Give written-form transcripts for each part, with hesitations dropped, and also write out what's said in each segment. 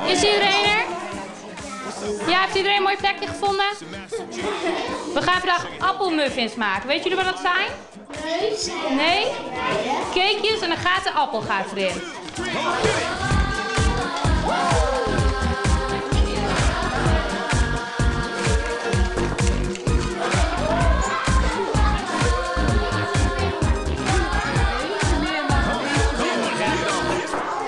Is iedereen er? Ja, heeft iedereen een mooi plekje gevonden? We gaan vandaag appelmuffins maken. Weet jullie wat dat zijn? Nee? Cakejes en dan gaat de appel gaat erin.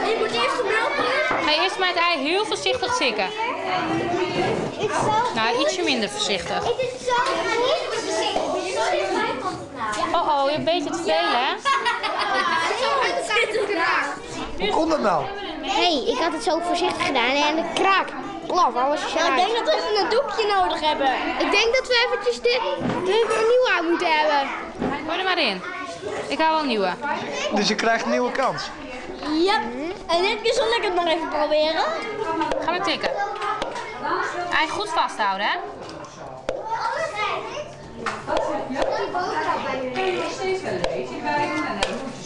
Je moet eerst de melk doen. Ga eerst maar het ei heel voorzichtig sikken. Nou, ietsje minder voorzichtig. Ik doe het zo, maar niet voorzichtig. Oh oh, je hebt een beetje te veel, hè? Hoe komt dat nou? Hé, hey, ik had het zo voorzichtig gedaan en het kraak. Klap, alles is Ik denk dat we even een doekje nodig hebben. Ik denk dat we eventjes de een nieuwe aan moeten hebben. Gooi er maar in. Ik hou wel een nieuwe. Dus je krijgt een nieuwe kans. Ja. En dit keer zal ik het maar even proberen. Ga maar tikken. Ei goed vasthouden, hè?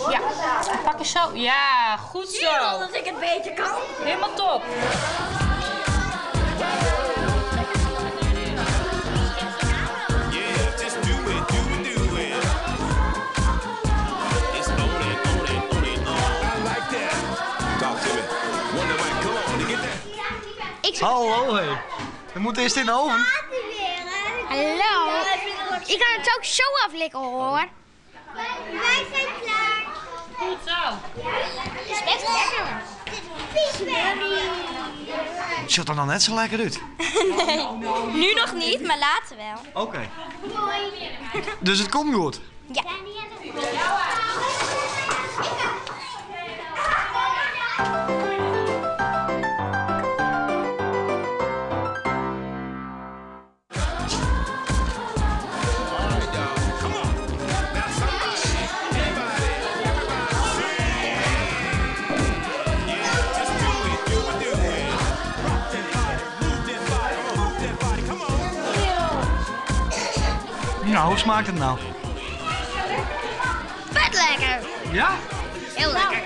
Ja, pak je zo. Ja, goed zo. Dat ik het beter kan. Helemaal top. Yeah, just do it, do it, do it. It's on and on and on and on. I like that. Talk to me. Wonder Mike, come on, to get that. Ik zeg Hallo hé. We moeten eerst in de oven. Hallo. Ik kan het ook zo aflikken hoor. Wij zijn klaar. Goed zo. Het is best lekker. Het is vies. Ziet er nou net zo lekker uit? Nee. Nu nog niet, maar later wel. Oké. Dus het komt goed. Ja. All right, y'all. Come on. Now somebody, anybody, everybody sing. Yeah, just do it, do it, do it. Rock that body, move that body, move that body. Come on. Nou, hoe smaakt het nou? Vet lekker. Ja? Heel lekker.